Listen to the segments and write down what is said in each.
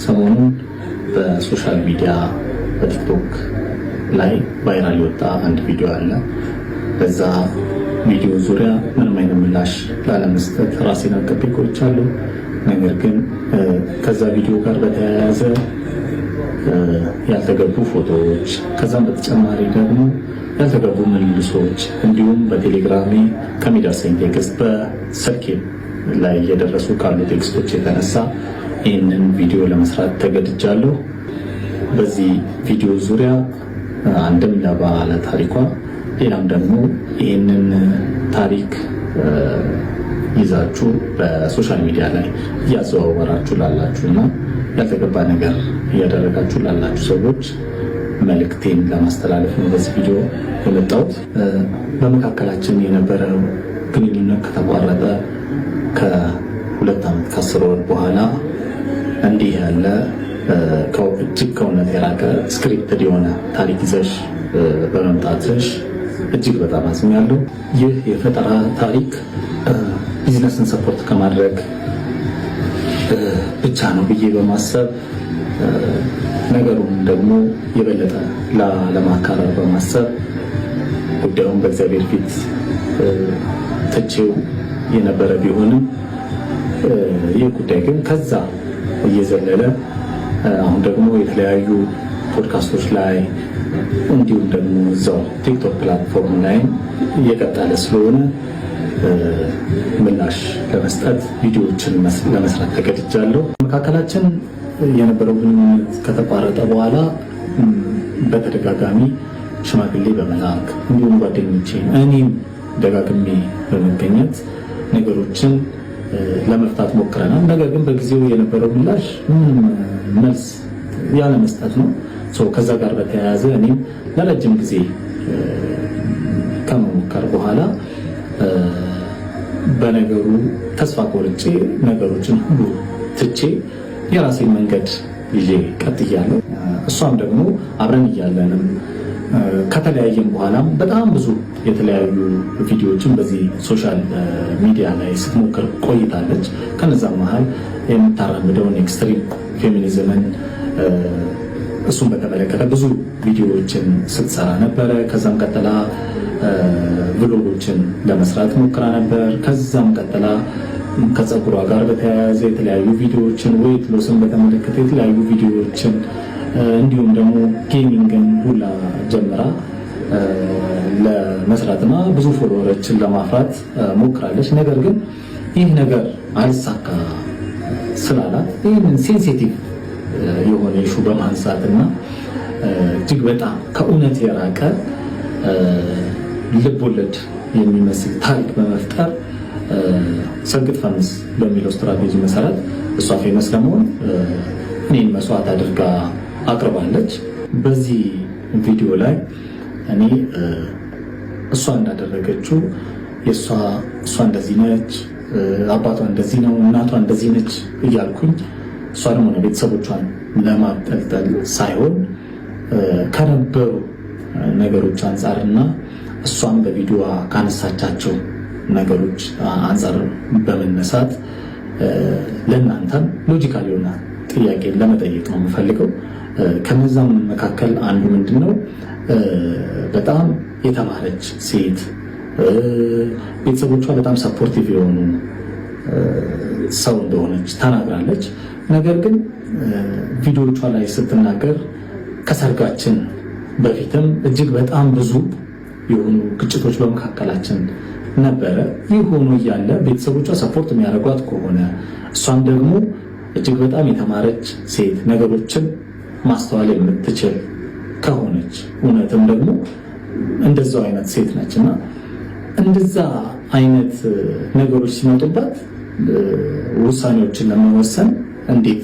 ሰሞኑን በ social media በቲክቶክ ላይ viral የወጣ አንድ ቪዲዮ አለ። በዛ ቪዲዮ ዙሪያ ምንም አይነት ምላሽ ላለመስጠት ራሴን አቅቤ ቆይቻለሁ። ነገር ግን ከዛ ቪዲዮ ጋር በተያያዘ ያልተገቡ ፎቶዎች፣ ከዛም በተጨማሪ ደግሞ ያልተገቡ ምልልሶች እንዲሁም በቴሌግራሜ ከሚደርሰኝ text፣ በስልኬ ላይ እየደረሱ ካሉ text ኦች የተነሳ ይህንን ቪዲዮ ለመስራት ተገድጃለሁ። በዚህ ቪዲዮ ዙሪያ አንድም ለባለ ታሪኳ፣ ሌላም ደግሞ ይህንን ታሪክ ይዛችሁ በ social media ላይ እያዘዋወራችሁ ላላችሁ እና ያልተገባ ነገር እያደረጋችሁ ላላችሁ ሰዎች መልእክቴን ለማስተላለፍ ነው በዚህ ቪዲዮ የመጣሁት። በመካከላችን የነበረው ግንኙነት ከተቋረጠ ከ2 ዓመት ከ10 ወር በኋላ እንዲህ ያለ እጅግ ከእውነት የራቀ scripted የሆነ ታሪክ ይዘሽ በመምጣትሽ እጅግ በጣም አዝኛለሁ። ይህ የፈጠራ ታሪክ business ን support ከማድረግ ብቻ ነው ብዬ በማሰብ፣ ነገሩን ደግሞ የበለጠ ላለማካረር በማሰብ ጉዳዩን በእግዚአብሔር ፊት ትቼው የነበረ ቢሆንም፣ ይህ ጉዳይ ግን ከዛ እየዘለለ አሁን ደግሞ የተለያዩ ፖድካስቶች ላይ እንዲሁም ደግሞ እዛው ቲክቶክ platform ላይ እየቀጠለ ስለሆነ ምላሽ ለመስጠት ቪዲዮዎችን ለመስራት ተገድጃለሁ። መካከላችን የነበረው ግንኙነት ከተቋረጠ በኋላ በተደጋጋሚ ሽማግሌ በመላክ እንዲሁም ጓደኞቼ እኔም ደጋግሜ በመገኘት ነገሮችን ለመፍታት ሞክረናል። ነገር ግን በጊዜው የነበረው ምላሽ ምንም መልስ ያለመስጠት ነው። So ከዛ ጋር በተያያዘ እኔም ለረጅም ጊዜ ከመሞከር በኋላ በነገሩ ተስፋ ቆርጬ ነገሮችን ሁሉ ትቼ የራሴን መንገድ ይዤ ቀጥያለሁ። እሷም ደግሞ አብረን እያለንም ከተለያየን በኋላም በጣም ብዙ የተለያዩ ቪዲዮዎችን በዚህ social media ላይ ስትሞክር ቆይታለች። ከነዛም መሀል የምታራምደውን extreme feminism ን እሱን በተመለከተ ብዙ ቪዲዮዎችን ስትሰራ ነበረ። ከዛም ቀጥላ vlog ኦችን ለመስራት ሞክራ ነበር። ከዛም ቀጥላ ከፀጉሯ ጋር በተያያዘ የተለያዩ ቪዲዮዎችን፣ weight loss ን በተመለከተ የተለያዩ ቪዲዮዎችን እንዲሁም ደግሞ gaming ን ሁላ ጀምራ ለመስራትና ብዙ follower ኦችን ለማፍራት ሞክራለች። ነገር ግን ይህ ነገር አልሳካ ስላላት ይህንን sensitive የሆነ issue በማንሳት እና እጅግ በጣም ከእውነት የራቀ ልብ ወለድ የሚመስል ታሪክ በመፍጠር ሰግጥ ፈምስ በሚለው ስትራቴጂ መሰረት እሷ famous ለመሆን እኔን መስዋዕት አድርጋ አቅርባለች። በዚህ ቪዲዮ ላይ እኔ እሷ እንዳደረገችው እሷ እንደዚህ ነች፣ አባቷ እንደዚህ ነው፣ እናቷ እንደዚህ ነች እያልኩኝ እሷ ደግሞ ቤተሰቦቿን ለማብጠልጠል ሳይሆን ከነበሩ ነገሮች አንጻርና እሷም በቪዲዮዋ ካነሳቻቸው ነገሮች አንጻር በመነሳት ለእናንተም logical የሆነ ጥያቄ ለመጠየቅ ነው የምፈልገው። ከነዛም መካከል አንዱ ምንድን ነው፣ በጣም የተማረች ሴት፣ ቤተሰቦቿ በጣም supportive የሆኑ ሰው እንደሆነች ተናግራለች። ነገር ግን ቪዲዮቿ ላይ ስትናገር ከሰርጋችን በፊትም እጅግ በጣም ብዙ የሆኑ ግጭቶች በመካከላችን ነበረ። ይህ ሆኖ እያለ ቤተሰቦቿ support የሚያደርጓት ከሆነ፣ እሷም ደግሞ እጅግ በጣም የተማረች ሴት፣ ነገሮችን ማስተዋል የምትችል ከሆነች፣ እውነትም ደግሞ እንደዛው አይነት ሴት ነች እና እንደዛ አይነት ነገሮች ሲመጡባት ውሳኔዎችን ለመወሰን እንዴት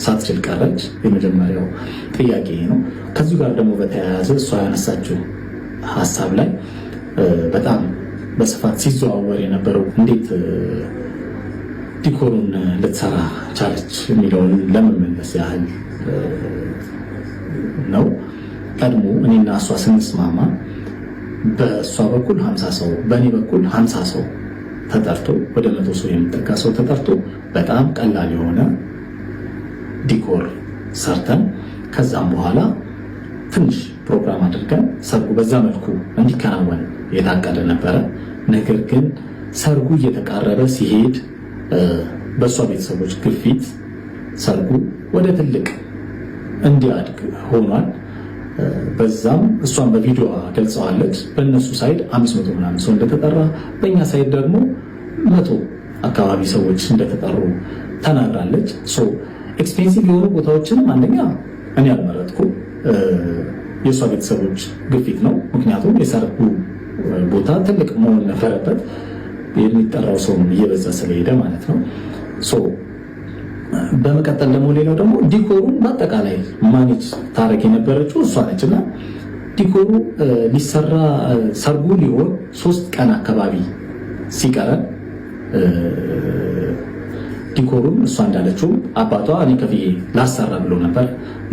ሳትችል ቀረች? የመጀመሪያው ጥያቄ ነው። ከዚሁ ጋር ደግሞ በተያያዘ እሷ ያነሳችው ሀሳብ ላይ በጣም በስፋት ሲዘዋወር የነበረው እንዴት decor ኡን ልትሰራ ቻለች የሚለውን ለመመለስ ያህል ነው። ቀድሞ እኔና እሷ ስንስማማ በእሷ በኩል 50 ሰው፣ በእኔ በኩል 50 ሰው ተጠርቶ ወደ 100 ሰው የሚጠጋ ሰው ተጠርቶ በጣም ቀላል የሆነ decor ሰርተን ከዛም በኋላ ትንሽ ፕሮግራም አድርገን ሰርጉ በዛ መልኩ እንዲከናወን የታቀደ ነበረ። ነገር ግን ሰርጉ እየተቃረበ ሲሄድ በእሷ ቤተሰቦች ግፊት ሰርጉ ወደ ትልቅ እንዲያድግ ሆኗል። በዛም እሷን በቪዲዮ ገልጸዋለች። በእነሱ side 500 ምናምን ሰው እንደተጠራ፣ በእኛ side ደግሞ 100 አካባቢ ሰዎች እንደተጠሩ ተናግራለች። So expensive የሆኑ ቦታዎችንም አንደኛ እኔ አልመረጥኩም፣ የእሷ ቤተሰቦች ግፊት ነው። ምክንያቱም የሰርጉ ቦታ ትልቅ መሆን ነበረበት፣ የሚጠራው ሰውም እየበዛ ስለሄደ ማለት ነው። So በመቀጠል ደግሞ ሌላው ደግሞ decor ኡን በአጠቃላይ manage ታደርግ የነበረችው እሷ ነች እና decor ኡ ሊሰራ ሰርጉ ሊሆን 3 ቀን አካባቢ ሲቀረን decor ኡን እሷ እንዳለችው አባቷ እኔ ከፍዬ ላሰራ ብሎ ነበር።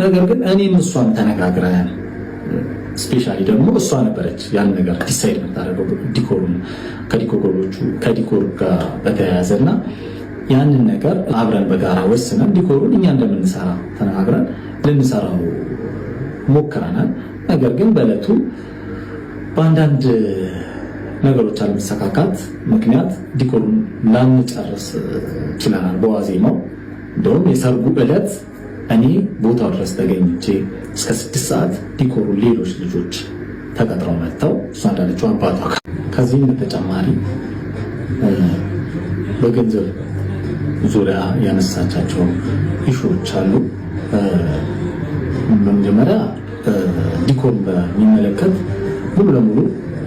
ነገር ግን እኔም እሷም ተነጋግረን specially ደግሞ እሷ ነበረች ያን ነገር decide የምታደርገው decor ኡን ከ decor ኦቹ ከ decor ጋር በተያያዘ እና ያንን ነገር አብረን በጋራ ወስነን decor ኡን እኛ እንደምንሰራ ተነጋግረን ልንሰራው ሞክረናል። ነገር ግን በዕለቱ በአንዳንድ ነገሮች አለመሳካት ምክንያት decor ኡን ላንጨርስ ችለናል። በዋዜማው እንደውም የሰርጉ ዕለት እኔ ቦታው ድረስ ተገኝቼ እስከ 6 ሰዓት decor ኡ ሌሎች ልጆች ተቀጥረው መጥተው እሷ እንዳለችው አባቷ ከዚህም በተጨማሪ በገንዘብ ዙሪያ ያነሳቻቸው issue ዎች አሉ። በመጀመሪያ decor በሚመለከት ሙሉ ለሙሉ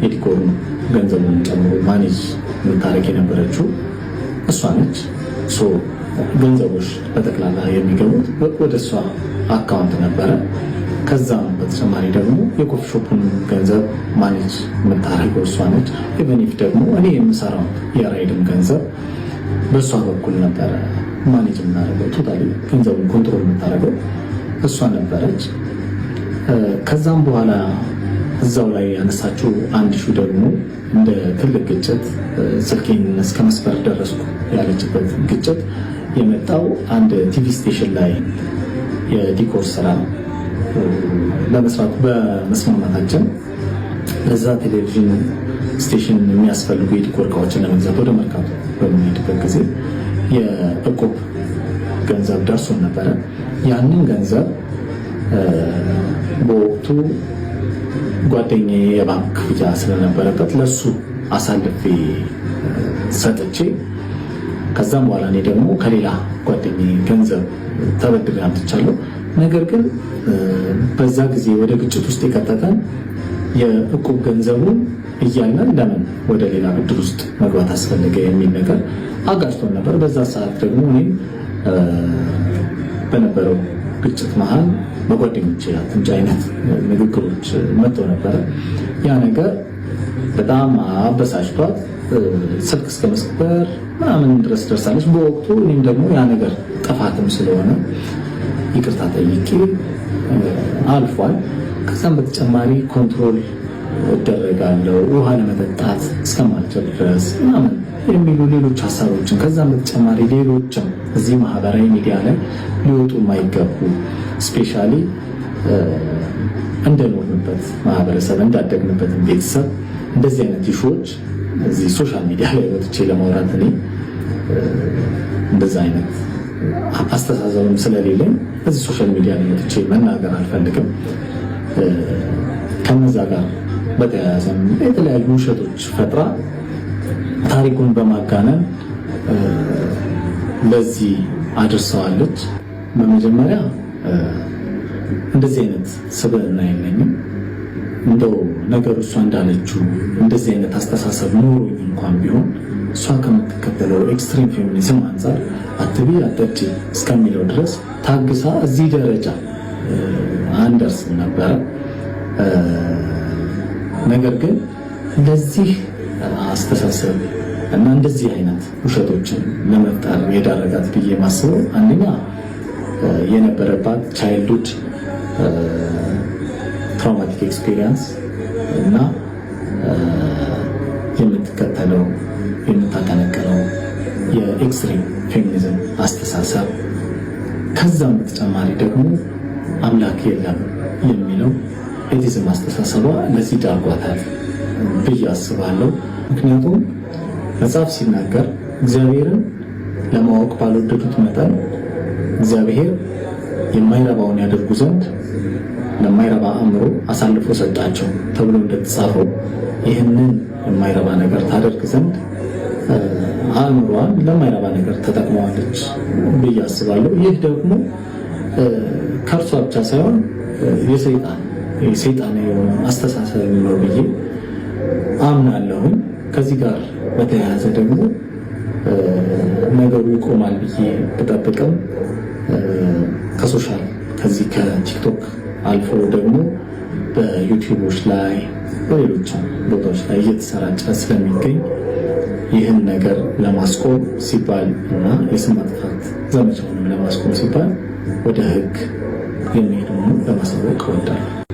የ decor ኡን ገንዘቡን ጨምሮ manage የምታደርግ የነበረችው እሷ ነች። So ገንዘቦች በጠቅላላ የሚገቡት ወደ እሷ account ነበረ። ከዛም በተጨማሪ ደግሞ የ coffee shop ኡን ገንዘብ manage የምታደርገው እሷ ነች። Even if ደግሞ እኔ የምሰራው የ ride ም ገንዘብ በእሷ በኩል ነበረ manage የምናደርገው። Totally ገንዘቡን control የምታደርገው እሷ ነበረች። ከዛም በኋላ እዛው ላይ ያነሳችው አንድ issue ደግሞ እንደ ትልቅ ግጭት ስልኬን እስከ መስበር ደረስኩ ያለችበት ግጭት የመጣው አንድ TV station ላይ የ decor ስራ ለመስራት በመስማማታችን ለዛ ቴሌቪዥን station የሚያስፈልጉ የ decor እቃዎችን ለመግዛት ወደ መርካቶ በምንሄድበት ጊዜ የእቁብ ገንዘብ ደርሶን ነበረ። ያንን ገንዘብ በወቅቱ ጓደኛዬ የባንክ ክፍያ ስለነበረበት ለሱ አሳልፌ ሰጥቼ ከዛም በኋላ እኔ ደግሞ ከሌላ ጓደኛዬ ገንዘብ ተበድሬ አምጥቻለሁ። ነገር ግን በዛ ጊዜ ወደ ግጭት ውስጥ የከተተን የእቁብ ገንዘቡን እያለን ለምን ወደ ሌላ ብድር ውስጥ መግባት አስፈለገ የሚል ነገር አጋጭቶን ነበር። በዛ ሰዓት ደግሞ እኔም በነበረው ግጭት መሀል በጓደኞቼ አትምጪ አይነት ንግግሮች መጥተው ነበረ። ያ ነገር በጣም አበሳጭቷት ስልክ እስከ መስበር ምናምን ድረስ ደርሳለች። በወቅቱ እኔም ደግሞ ያ ነገር ጥፋትም ስለሆነ ይቅርታ ጠይቄ አልፏል። ከዛም በተጨማሪ control እደረጋለሁ ውሃ ለመጠጣት እስከማልችል ድረስ ምናምን የሚሉ ሌሎች ሀሳቦችን ከዛም በተጨማሪ ሌሎችም እዚህ ማህበራዊ ሚዲያ ላይ ሊወጡ የማይገቡ specially እንደኖርንበት ማህበረሰብ እንዳደግንበትን ቤተሰብ እንደዚህ አይነት issue ዎች እዚህ social media ላይ ወጥቼ ለማውራት እኔ እንደዛ አይነት አስተሳሰብም ስለሌለኝ እዚህ social media ላይ ወጥቼ መናገር አልፈልግም። ከነዛ ጋር በተያያዘም የተለያዩ ውሸቶች ፈጥራ ታሪኩን በማጋነን ለዚህ አድርሰዋለች። በመጀመሪያ እንደዚህ አይነት ስብዕና የለኝም። እንደው ነገሩ እሷ እንዳለችው እንደዚህ አይነት አስተሳሰብ ኖሮኝ እንኳን ቢሆን እሷ ከምትከተለው extreme feminism አንጻር አትቢ አትጠጪ እስከሚለው ድረስ ታግሳ እዚህ ደረጃ አንደርስም ነበረ። ነገር ግን ለዚህ አስተሳሰብ እና እንደዚህ አይነት ውሸቶችን ለመፍጠር የዳረጋት ብዬ ማስበው አንደኛ የነበረባት childhood traumatic experience እና የምትከተለው የምታቀነቅነው የ extreme feminism አስተሳሰብ ከዛም በተጨማሪ ደግሞ አምላክ የለም የሚለው atheism አስተሳሰቧ ለዚህ ዳርጓታል ብዬ አስባለሁ። ምክንያቱም መጽሐፍ ሲናገር እግዚአብሔርን ለማወቅ ባልወደዱት መጠን እግዚአብሔር የማይረባውን ያደርጉ ዘንድ ለማይረባ አእምሮ አሳልፎ ሰጣቸው ተብሎ እንደተጻፈው ይህንን የማይረባ ነገር ታደርግ ዘንድ አእምሯን ለማይረባ ነገር ተጠቅመዋለች ብዬ አስባለሁ። ይህ ደግሞ ከእርሷ ብቻ ሳይሆን የሰይጣን የሆነ አስተሳሰብ ነው ብዬ አምናለሁኝ። ከዚህ ጋር በተያያዘ ደግሞ ነገሩ ይቆማል ብዬ ብጠብቅም ከ social ከዚህ ከቲክቶክ አልፎ ደግሞ በዩቲዩቦች ላይ፣ በሌሎች ቦታዎች ላይ እየተሰራጨ ስለሚገኝ ይህን ነገር ለማስቆም ሲባል እና የስም ማጥፋት ዘመቻውንም ለማስቆም ሲባል ወደ ሕግ የሚሄድ መሆኑን ለማሳወቅ እወዳለሁ።